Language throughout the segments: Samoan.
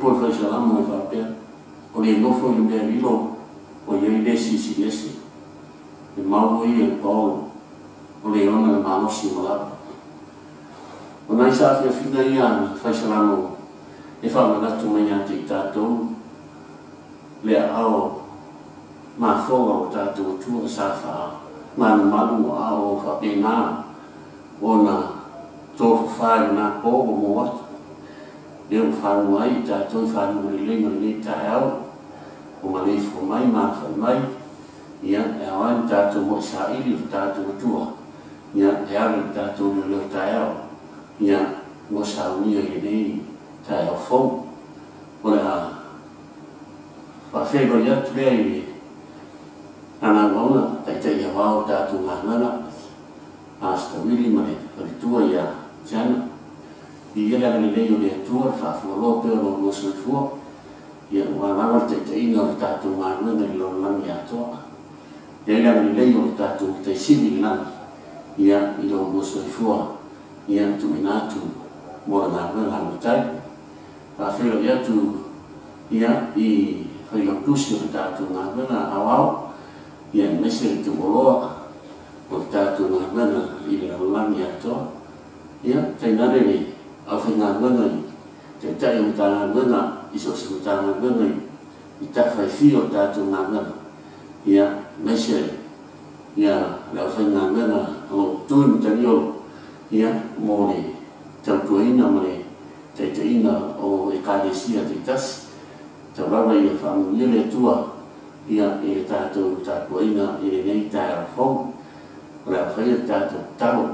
Upu o le Faisalamo e faapea, o le nofo i le mea lilo o i ai le silisiliese, e mau ai e le paolo, o le ona le malosi ma lava. O nai saafiafiga ia a le Faisalamo e faamanatu mai ia te i tatou le aao mafoga o tatou Atua sa faamalumalu a o faapena ona tofafa i lena po ua mo atu. Lea ua fanua ai i tatou i fanua lelei ma lenei taeao, ua maleifua mai ma alafai mai, ia, e ao ai ona tatou mo'i saili o le tatou Atua, ia, e ala i le tatou leoleo taeao, ia, ua saunia i lenei taeao fou. O le a faafeiloai atu lea i le Anauauna, taitai aoao o tatou galuega, Pastor Willie ma le faletua ia Jana. Viia le agalelei o le Atua, le faafualoa pea o lo oulua soifua, ia aua lava le taitaiga o le tatou galuega i le lalolagi atoa. E i ai le agalelei o le tatou Matai Sili i le lagi, ia, i lo oulua soifua, ia, tuuina atu mo le galuega a le Matai. Faafeiloai atu, ia, i Failautusi o le tatou galuega aoao, ia, aemaise le tuualoa o le tatou galuega i le lalolagi atoa. Ia, tainane le aufaigaluega i Taitai o Matagaluega i so o se Matagaluega i tafa e fia o le tatou galuega, ia, aemaise, ia, le aufaigaluega o lo o tu i Mataniolo, ia, mo le tautuaina ma le taitaiga o Ekalesia taitasi. Tau lava ia faamanuia le Atua, ia, i le tatou tapuaiga i lenei taeao fou. O le a faia le tatou tatalo.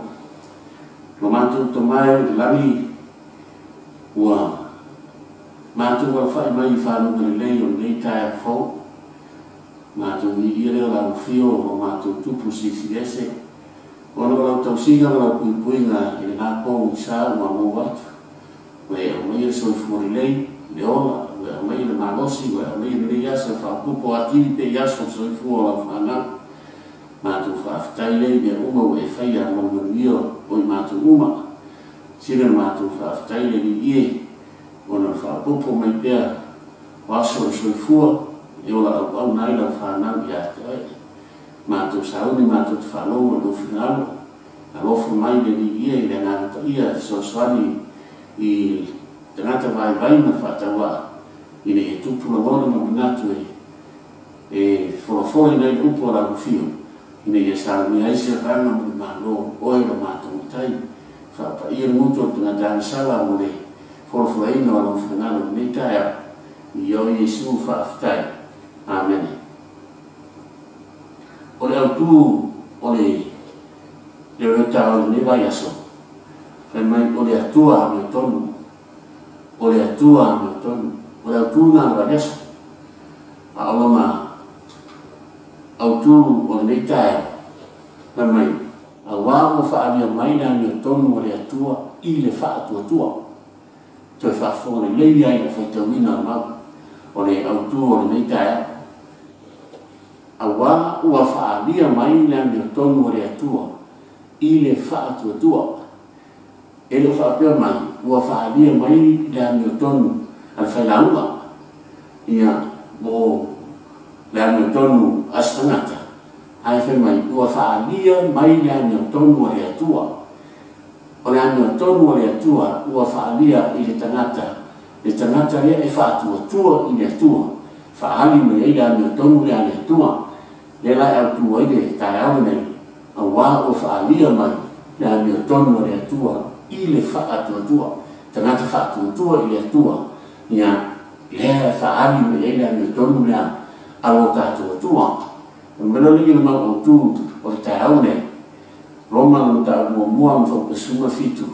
Lo matou Tama e i le lagi, ua matou alafai mai i faluga lelei o lenei taeao fou. Matou viia lea o lau afio o lo matou Tupu Silisiliese, ona o lau tausiga ma lau puipuiga i lena pogisa ua maua atu. Ua e aumaia le soifua lelei, le ola, ua e aumaia le malosi, ua e aumaia lenei aso e faaopoopo atili pea i aso o le soifua o lau fanau. Matou faafetai lea i mea uma ua e faia mo le manuia o i matou uma. Sili ona matou faafetai le Alii e, ona o le faaopoopo mai pea o aso o le soifua e ola auauna ai lau fanau ia te oe. Matou sauni matou te faalogo i lou finagalo. Alofa mai le Alii e i le Agaga Paia e fesoasoani i tagata vaivai ma le faatauaa ina ia tupu lagona ma manatu e folafola ai le upu a lau afio, ina ia saunia ai se agaga ma le Malo, oe lo matou Matai. Faapaia le gutu o le tagata agasala mo le folafolaina o lou finagalo i lenei taeao. I oe Iesu faafetai. Amene. O le autu o le leoleotao i lenei vaiaso, fai mai o le Atua amiotonu. O le Atua amiotonu. O le autu lena o le vaiaso. A o lona autu o lenei taeao, fai mai, auā ua faaalia mai le amiotonu o le Atua i le faatuatua. Toe faafofoga lelei ai i le faitauina o le mau o le autu o lenei taeao. Auā ua faaalia mai le amiotonu o le Atua i le faatuatua. E le o faapea mai ua faaalia mai le amiotonu a le failauga, ia, mo le amiotonu a se tagata, ae fai mai ua faaalia mai le amiotonu a le Atua. O le amiotonu a le Atua ua faaalia i le tagata, le tagata lea e faatuatua i le Atua, faaali mai ai le amiotonu lea a le Atua. Lea la e autu ai le taeao lenei, auā ua faaalia mai le amiotonu a le Atua i le faatuatua. Tagata faatuatua i le Atua, ia, lea e faaali mai ai le amiotonu lea a lo tatou Atua. O le mea lea le mau autu o le taeao lenei, Roma le mataupu muamua ma faupa 17,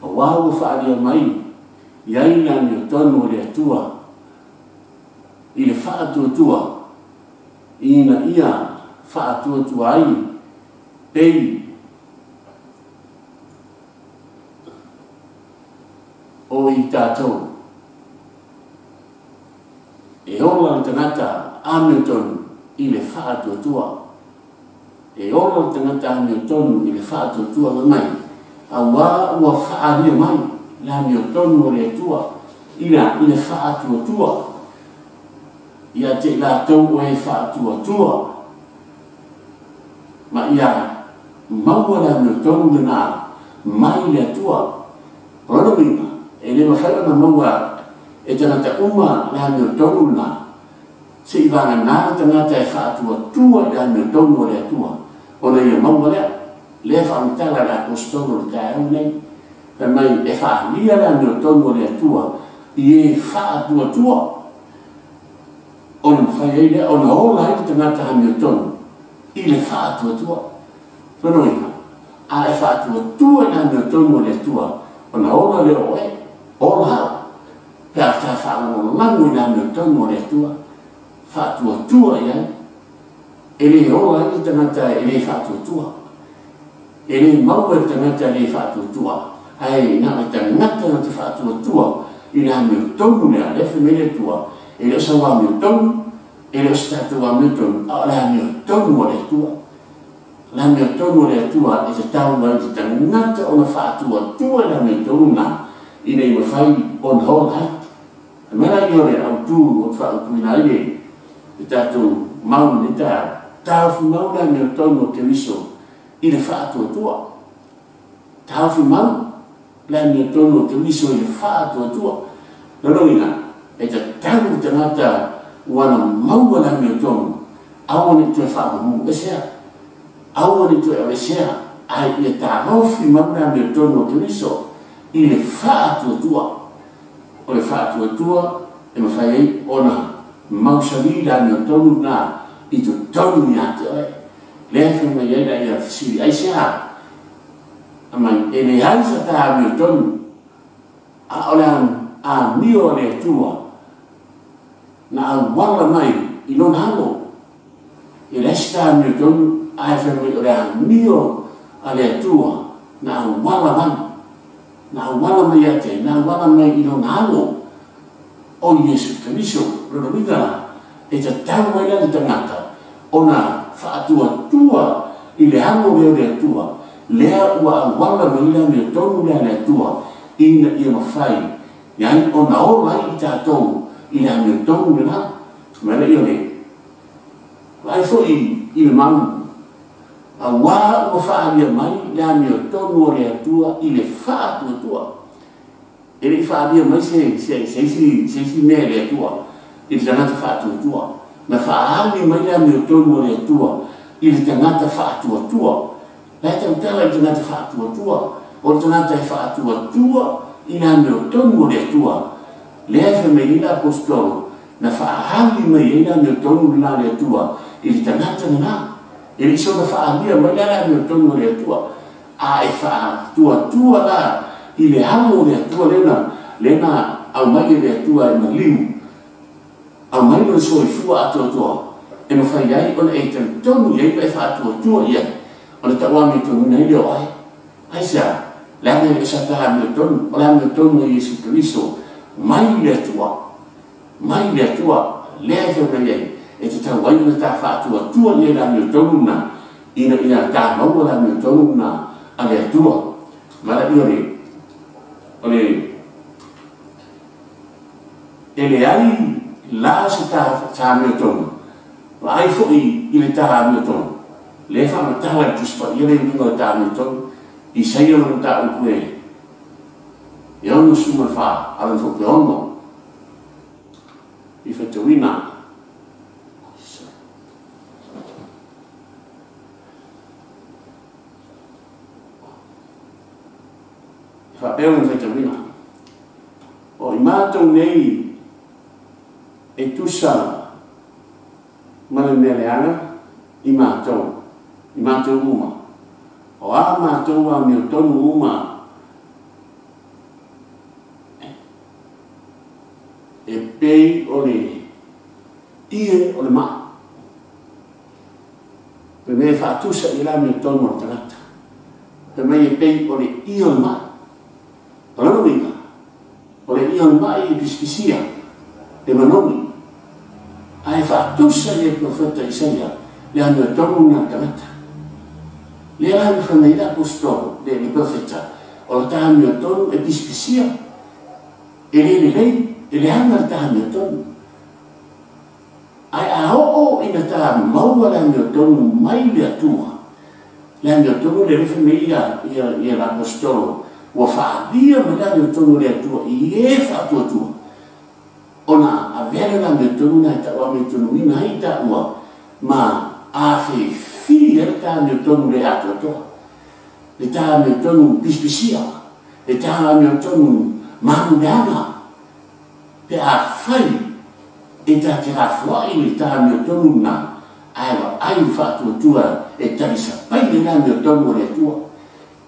auā ua faaalia mai i ai le amiotonu o le Atua i le faatuatua, ina ia faatuatua ai pei o i tatou. E ola le tagata amiotonu i le faatuatua. E ola le tagata amiotonu i le faatuatua mai, auā ua faaalia mai le amiotonu o le Atua I le faatuatua. Ia te i latou o e faatuatua. Ma ia maua le amiotonu lena mai le Atua. O lona uiga, e le mafai ona maua e tagata uma le amiotonu lena. Se i vagana le tagata e faatuatua i le amiotonu o le Atua. Ona ia maua lea. Lea faamatala le aposetolo o le taeao nei. Fai mai e faaalia le amiotonu o le Atua i e faatuatua. Ona mafai ai lea, ona ola ai le tagata amiotonu i le faatuatua. Lona uiga, a e faatuatua i le amiotonu o le Atua, ona ola lea o oe, ola au. Pe a ta faalagolago i le amiotonu o le Atua, faatuatua i ai, e le ola ai le tagata e le faatuatua. E le maua le tagata e le faatuatua. Ae na o le tagata na te faatuatua i le amiotonu lea, lea fai mai le Atua, e le o sau amiotonu, e le o se tatou amiotonu, a o le amiotonu o le Atua. Le amiotonu o le Atua e tatau ai le tagata ona faatuatua i le amiotonu na, ina ia mafai ona ola ai. E mai la ia o le autu o te faautuina ai le tatou mau i le taeao, taofi mau le amiotonu o Keriso i le faatuatua. Taofi mau le amiotonu o Keriso i le faatuatua. Lona uiga, e tatau le tagata ua na maua le amiotonu, aua ne i toe faamamu esea, aua ne i toe avesea, ae ia taofi mau le amiotonu o Keriso i le faatuatua. O le faatuatua e mafai ai ona mausali le amiotonu na i totonu ia te oe. Lea fai mai ai la ia fesili, aisea? Amai, e leai sa ta amiotonu, a o le amio a le Atua na auala mai i lona alo. E leai se ta amiotonu, ae fai mai o le amio a le Atua na auala mai. Na auala mai ia te, na auala mai i lona alo o Iesu Keriso. Lona uiga la, e tatau ai la le tagata ona faatuatua i le alo lea o le Atua, lea ua auala mai le amiotonu lea le Atua, ina ia mafai ai ona ola ai i tatou i le amiotonu lena. Mai la ia o le vaai foi i le mau, auā ua faaalia mai le amiotonu o le Atua i le faatuatua. E le i faaalia mai se isi mea i le Atua i le tagata faatuatua. Na faaali mai le amiotonu o le Atua i le tagata faatuatua. La e tautala i le tagata faatuatua. O le tagata e faatuatua i le amiotonu o le Atua. Lea fai mai ai le aposetolo, na faaali mai ai le amiotonu lena le Atua i le tagata lena. E le i soona faaalia mai la le amiotonu o le Atua, a e faatuatua la i le alo o le Atua lena aumai e le Atua e maliu, aumai lona soifua atoatoa, e mafai ai ona e talitonu i ai ma e faatuatua i ai, ona tau amiotonuina ai lea o oe. Aisea? Leaga e le o sa ta amiotonu, o le amiotonu o Iesu Keriso mai le Atua, mai le Atua, lea e fai mai ai, e tatau ai ona ta faatuatua i ai le amiotonu na, ina ia ta maua le amiotonu na a le Atua. Ma la ia o le e leai la se ta amiotonu, vaai foi i le ta amiotonu. Lea faamatala i Tusi Paia le uiga o le ta amiotonu, Isaia lona mataupu e 64, a lona foi 6. I faitauina. Faapea ona faitauina. O i matou nei e tusa ma le mea leaga i matou, i matou uma. O a matou amiotonu uma e pei o le ie o le maa. Pe mea e faatusa i le amiotonu o le tagata. Pe mai e pei o le ie o le maa. O lona uiga, o le ie o le maa e pisipisia, e manogi. Ae faatusa i le profeta Isaia le amiotonu na le tagata. Lea la na fai mai le aposetolo, le profeta, o le ta amiotonu e pisipisia. E le lelei, e leaga le ta amiotonu. Ae a oo ina ta maua le amiotonu mai le Atua, le amiotonu le fai mai ia l'apostolo, ua faalia mai le amiotonu o le Atua i e faatuatua. Ona avea le amiotonu na e tau amiotonuina ai taua, ma afefili ai le ta amiotonu le atoatoa. Le ta amiotonu pisipisia, le ta amiotonu manuleaga, pe afai e ta te lafoai le ta amiotonu na, ae vaai faatuatua e talisapai le amiotonu o le Atua,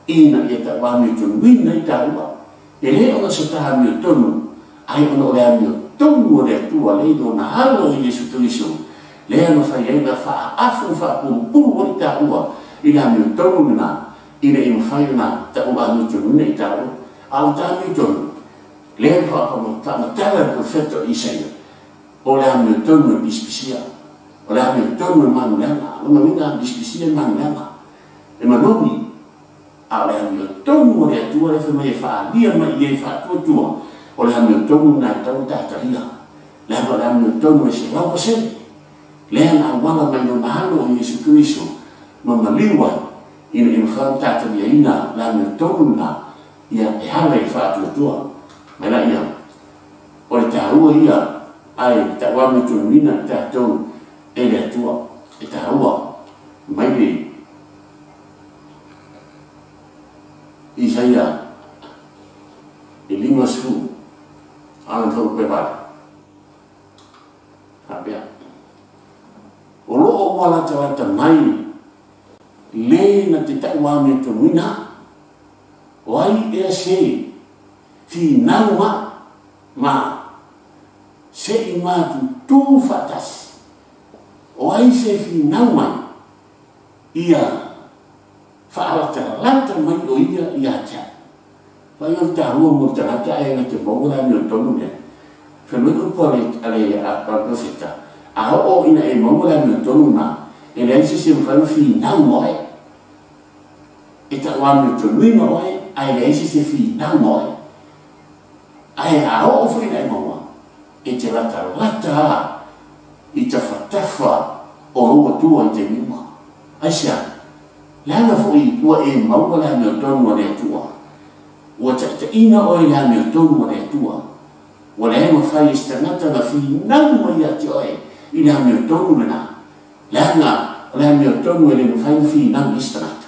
ina ia tau amiotonuina i taua. E le ona se ta amiotonu, ai ona o le amiotonu o le Atua, le lona alo o Iesu Keriso, lea na fai ai na faaafu faapulupulu ai taua i le amiotonu lena, ina ia mafai ona tau amiotonuina i taua. A o ta amiotonu, lea na faamatala le profeta o Isaia, o le amiotonu e pisipisia, o le amiotonu e manuleaga, lona uiga a pisipisia e manuleaga, e manogi. A o le amiotonu o le Atua le fai mai e faalia mai i e faatuatua, o le amiotonu na e tau tatalia, leaga o le amiotonu e 100%, lea na auala mai lona alo o Iesu Keriso, ma maliu ai, ina ia mafai ona tataliaina le amiotonu lena, ia e ala i faatuatua. Mai la ia, o le taua ia, ae tau amiotonuina i tatou e le Atua, e taua mai le Isaia e 50, ala na pe vale. Faapea. O loo ua latalata mai le na te tau amiotonuina, o ai ea se finau ma se i matutu faatasi. O ai se finau mai ia faalatalata mai o ia ia te au. Vai o taua mo le tagata ae na te maua le amiotonu lea. Fai mai upu a le profeta, a oo ina e maua le amiotonu na, e leai se se mafai ona finau ma oe. E tau amiotonuina oe, ae leai se se finau ma oe. Ae a oo foi ina e maua, e te latalata i tafatafa o lou Atua i taimi uma. Aisea, leaga foi ua e maua le amiotonu a le Atua. Ua taitaina oe le amiotonu a le Atua. Ua leai mafai e se tagata na finau mai ia te oe i le amiotonu lena. Leaga o le amiotonu e le mafai ona finau i se tagata.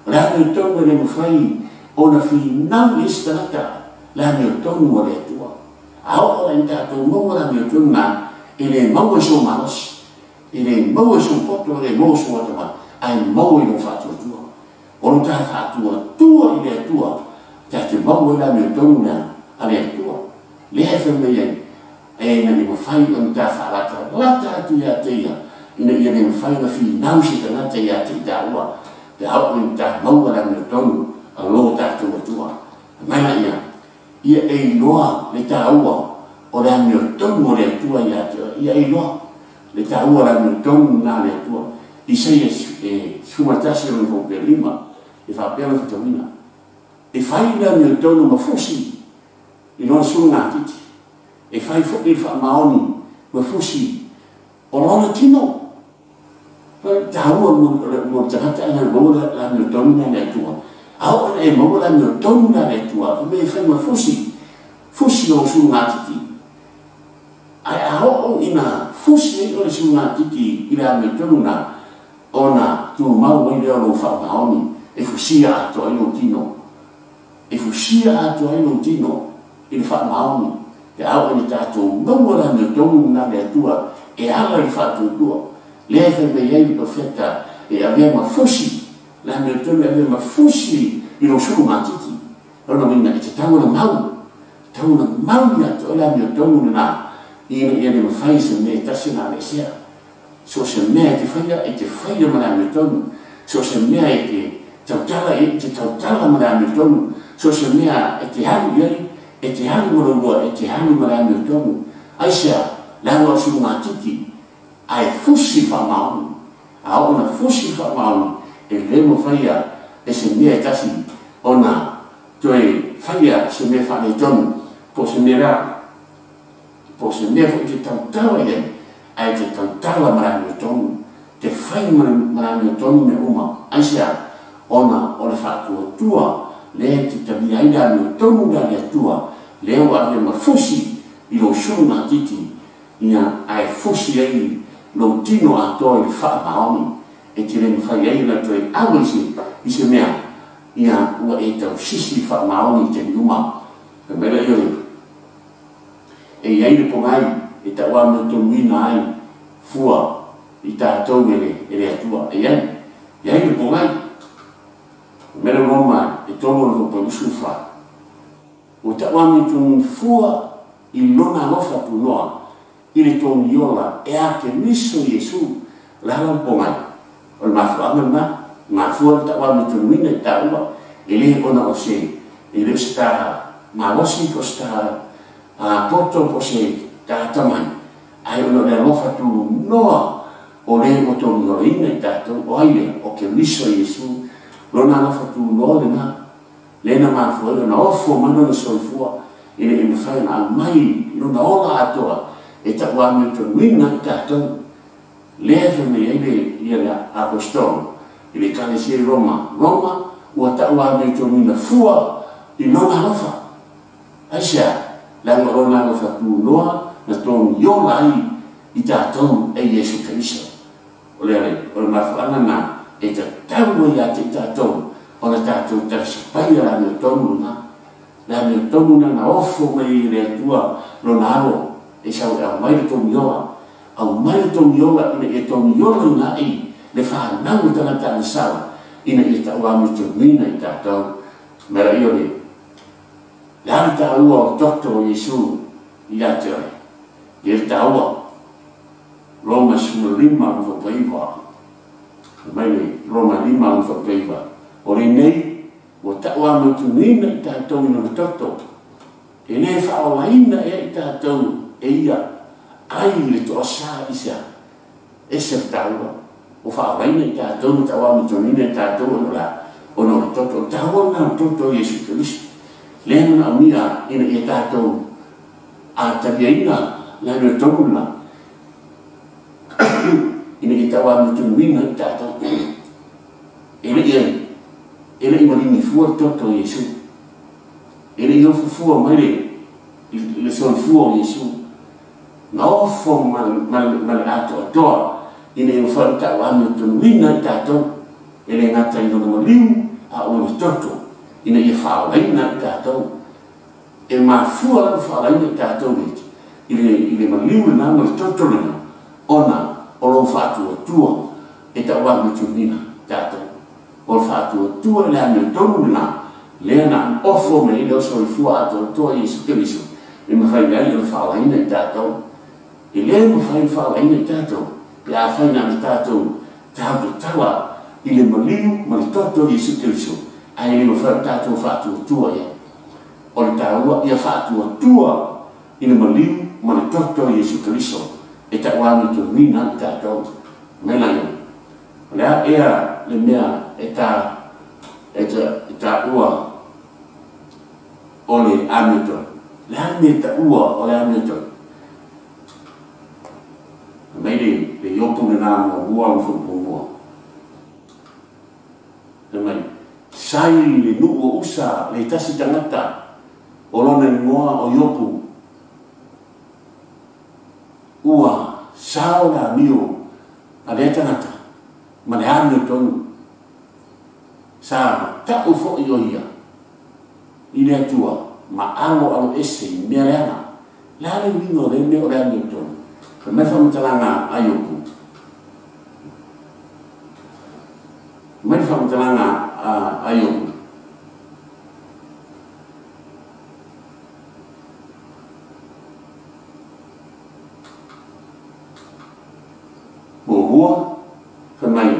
O le amiotonu e le mafai ona finau i se tagata, le amiotonu a le Atua. A oo ina tatou maua le amiotonu na, e le maua i sou malosi, e le maua i sou poto, e le maua i sou atamai, ae maua i lou faatuatua. O lo ta faatuatua i le Atua, ta te maua i le amiotonu lea a le Atua. Lea e fai mai ai, e na le mafai ona ta faalatalata atu ia te ia, ina ia le mafai ona finau se tagata ia te i taua, pe a oo ina ta maua le amiotonu a lo tatou Atua. Mai la ia, ia e iloa le taua o le amiotonu o le Atua ia te oe. Ia e iloa le taua o le amiotonu na le Atua. Isaia e 11 o le faupe 5, e faapea le faitauina. E fai le amiotonu ma fusi i lona sulugatiti. E fai foi le faamaoni ma fusi o lona tino. Taua mo le tagata e na maua le amiotonu na le Atua. A oo ina e maua le amiotonu na le Atua, fai mai e fai ma fusi, fusi o sulugatiti. Ae a oo ina fusi ai o le sulugatiti i le amiotonu na, ona tumau ai lea o lou faamaoni, e fusia atoa ai lou tino. E fusia atoa ai lou tino i le faamaoni. Pe a oo ina tatou maua le amiotonu na le Atua, e ala i le faatuatua. Lea e fai mai ai le profeta, e avea ma fusi, le amiotonu e avea ma fusi i lou sulugatiti. Lona uiga e tatau ona mau, tatau ona mau ia te oe le amiotonu lena, ina ia le mafai se mea e tasi ona aveesea. So se mea e te faia ma le amiotonu. So se mea e te tautala, e te tautala ma le amiotonu. So se mea e te alu i ai, e te alu ma lou loa, e te alu ma le amiotonu. Aisea, leaga o sulugatiti, ae fusi faamaoni. A oo na fusi faamaoni, e le mafaia e se mea e tasi ona toe faia se mea faaletonu Po se mea la, po se mea foi te tautala i ai, ae te tautala ma le amiotonu, te fai ma le amiotonu mea uma. Aisea? Ona o le faatuatua lea e te talia ai le amiotonu lea a le Atua, lea ua avea ma fusi i lou sulugatiti, ia, ae fusi ai lou tino atoa i le faamaoni, e te le mafai ai ona toe alo i se mea, ia, ua e tausisi i le faamaoni i taimi uma. Fai mai lea, Ioe, e i ai le pogai e tauamiotonuina ai fua i tatou e le Atua. E i ai le pogai. Fai mai le Roma e 3:24. Ua tauamiotonu fua i lona alofa tunoa i le togiola e a Keriso Iesu. O le ala o le pogai, o le mafuaaga lena, mafua le tauamiotonuina i taua, e le ona o se, e le o se ta malosi, po o se ta poto, po o se ta tamai, ae ona o le alofa tunoa o le ua togiolaina i tatou. O ai lea? O Keriso Iesu, lona alofa tunoa lena, lea na mafua ai ona ofo mai lona soifua, ina ia mafai ona aumai lona ola atoa e tauamiotonuina i tatou. Lea e fai mai ai le apostolo i le Ekalesia i Roma, Roma ua tauamiotonuina fua i lona alofa. Aisea? Leaga o lona alofa tunoa na togiola ai i tatou e Iesu Keriso. O le mafuaaga na e tatau ai ia te i tatou ona tatou talisapaia le amiotonu lena. Le amiotonu lena na ofo mai ai e le Atua lona alo e sau e aumai le togiola. Aumai le togiola ina ia togiolaina ai le fanau o tagata agasala, ina ia tauamiotonuina i tatou. Mea ia le a le taua o toto o Iesu ia te oe? Ia le taua. Roma 15:9. Mai le Roma 5:9. O lenei ua tauamiotonuina i tatou i lona toto. E le faaolaina ea i tatou e ia ai le toasa i sea. Ese le taua. O faaolaina i tatou ma tauamiotonuina i tatou ona la ona o le toto. O le taua lena o le toto o Iesu Keriso. Lea na naomia ina ia tatou ataliaina le amiotonu lena, ina ia tauamiotonuina i tatou. E le i maligi fua le toto o Iesu. E le i ofo fua mai le soifua o Iesu. Na ofo ma le atoatoa ina ia mafai ona tauamiotonuina i tatou. E le gata i lona maliu a o lona toto, ina ia faaolaina i tatou. E mafua lava faaolaina i tatou i le maliu lena ma le toto lena, ona o lou faatuatua e tauamiotonuina tatou. O le faatuatua i le amiotonu lena, lea na ofo mai ai le soifua atoatoa Iesu Keriso, e mafai ai ona faaolaina i tatou. E le mafai ona faaolaina i tatou pe afai na o tatou tautatala i le maliu ma le toto o Iesu Keriso, ae le mafai ona tatou faatuatua ia. O le taua ia faatuatua i le maliu ma le toto o Iesu Keriso e tauamiotonuina i tatou. Mai la ia. O le a ea le mea e taua o le amiotonu. Le a le mea e taua o le amiotonu. Mai le Iopu lena muamua ma fuapuamua. Fai mai, sai le nuu o Usa le tasi tagata o lona igoa o Iopu. Ua sao le amio a lea tagata ma le amiotonu. Sa tau foi o ia i le Atua ma alo alo ese i mea leaga. Le a le uiga o le mea o le amiotonu. Fai mai faamatalaga a Iopu. Mai faamatalaga a Iopu. Muamua, fai mai,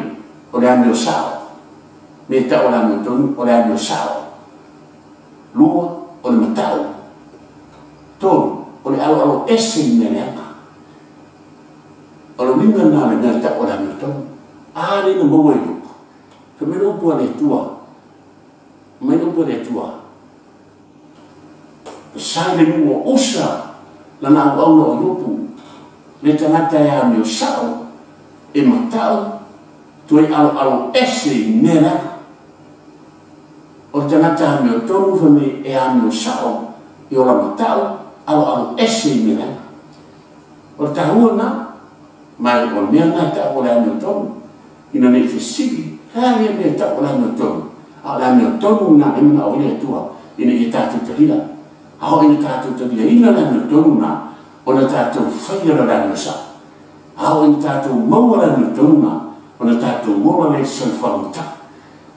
o le amio sao. Me tau o le amiotonu, o le amio sao. Lua, o le matau. Tolu, o le aloalo ese i mea leaga. O le uiga lena o le mea tau o le amiotonu. A le na maua i Iopu. Fai mai le upu a le Atua. Mai le upu a le Atua. Sa i le nuu o Usa lana auauna o Iopu, le tagata e amio sa'o, e mata'u, toe aloalo ese i mea leaga. O le tagata amiotonu fai mai e amio sa'o, e ola mata'u, aloalo ese i mea leaga. O le taua lena, ma o le mea lena e ta'u o le amiotonu, ina ne i fesili, o le a lea mea e ta'u o le amiotonu? A o le amiotonu lena lea e mana'o ai le Atua ina ia tatou talia. A oo ina tatou taliaina le amiotonu lena, ona tatou faia lea o le amio sa'o. A oo ina tatou maua le amiotonu lena, ona tatou ola lea i le soifuaga mata'u.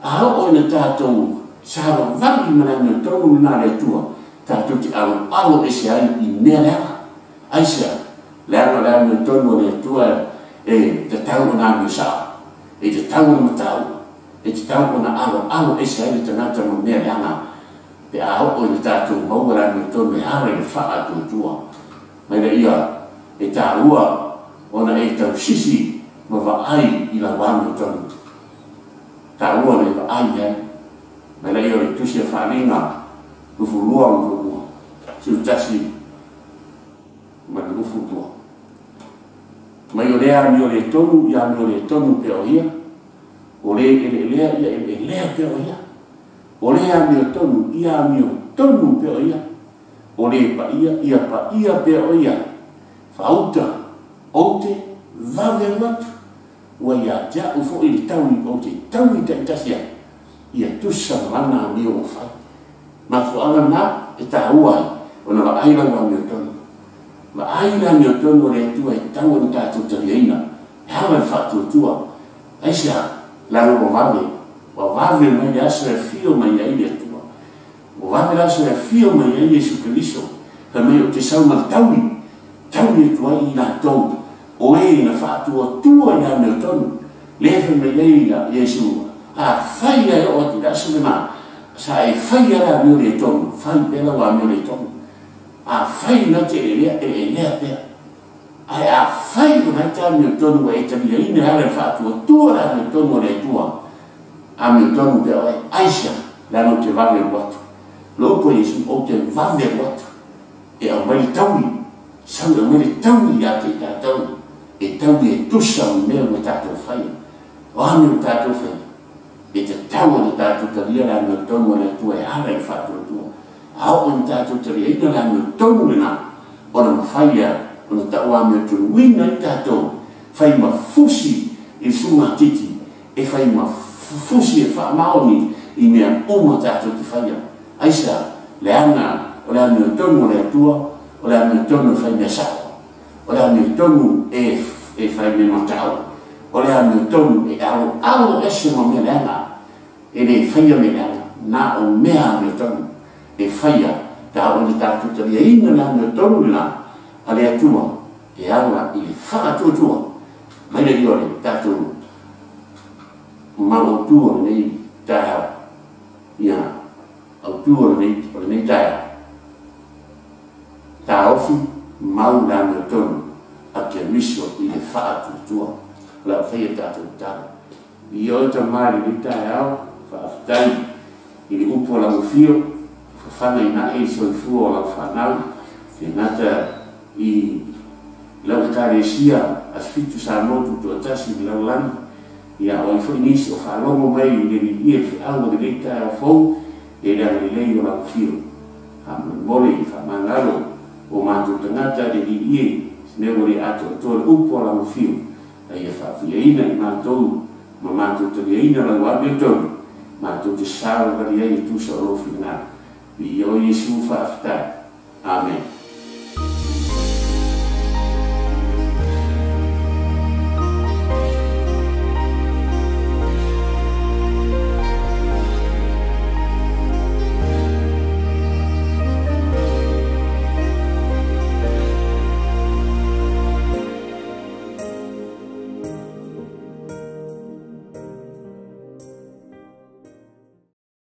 A oo ina tatou savavali ma le amiotonu lena a le Atua, tatou te aloalo ese ai i mea leaga. Aisea? Leaga o le amiotonu a le Atua e tatau ona amio sa'o, e tatau ona mata'u, e tatau ona aloalo ese ai le tagata ma mea leaga pe a oo ina tatou maua le amiotonu e ala i le faatuatua. Mai laia e taua ona e tausisi ma vaai i lau amiotonu. Taua ona e vaai i ai. Mai laia o le Tusi a Faaaliga 22 ma 21, 11 ma le 22. Mai o lea amio le tonu ia amio le tonu pea o ia, o le eleelea ia eleelea pea o ia, o le amiotonu ia amiotonu pea o ia, o le paia ia paia pea o ia, faauta ou te vave alu atu, ua ia te a'u fo'i le taui ou te taui ta'itasi ai, ia tusa ma lana amio ua fai. Mafuaaga lena e taua ai ona vaai lau amiotonu. Vaai le amiotonu o le Atua e tatau ona tatou taliaina e ala i le faatuatua. Aisea? Leaga ua vave, ua vave mai le aso e afio mai ai le Atua. Ua vave le aso e afio mai ai Iesu Keriso, fai mai ou te sau ma le taui, taui atu ai i latou o e na faatuatua i le amiotonu. Lea fai mai ai Iesu, afai lava e oo atu i le aso lena, sa e faia le amio le tonu, fai pea lau amio le tonu. Afai na te eleelea, eleelea pea. Ae afai o lena e te amiotonu ua e taliaina e ala i le faatuatua le amiotonu a le Atua, amiotonu pea oe. Aisea? Leaga ou te vave alu atu. O le upu a Iesu, ou te vave alu atu e aumai le taui, sau e aumai le taui ia te i tatou, e taui e tusa ma mea ua tatou faia. O a mea ua tatou faia? E tatau ona tatou talia le amiotonu a le Atua e ala i le faatuatua. A oo ina tatou taliaina le amiotonu lena, ona mafai lea ona tau amiotonuina ai tatou, fai ma fusi i le sugatiti, e fai ma fusi e faamaoni i mea uma tatou te faia. Aisea? Leaga o le amiotonu a le Atua, o le amiotonu e fai mea sa'o, o le amiotonu e fai mea mata'u, o le amiotonu e aloalo ese ma mea leaga, e le faia mea leaga, na o mea amiotonu e faia. Ta oo ina tatou taliaina le amiotonu lena a le Atua e ala i le faatuatua. Mai le o le tatou mau autu o lenei taeao, ia autu o lenei taeao, taofi mau le amiotonu a Keriso i le faatuatua. O le a faia tatou tatalo. I oe Tama i lenei taeao, faafetai i le upu o lau afio, fafaga inae i soifua o lau fanau, e gata i lau Ekalesia Asofitu Samoa Tutoatasi i le lalolagi, ia o ai foi nisi o faalogo mai i le lilia i le feau o lenei taeao fou, e le agalelei o lau afio. Faamolemole i faamagalo o matou tagata le lilie, se mea ua le atoatoa le upu o lau afio, a ia faafiaina i matou ma matou taliaina lau amiotonu, matou te savavali ai e tusa o lou finagalo. Viia oe Iesu, faafetai. Amen.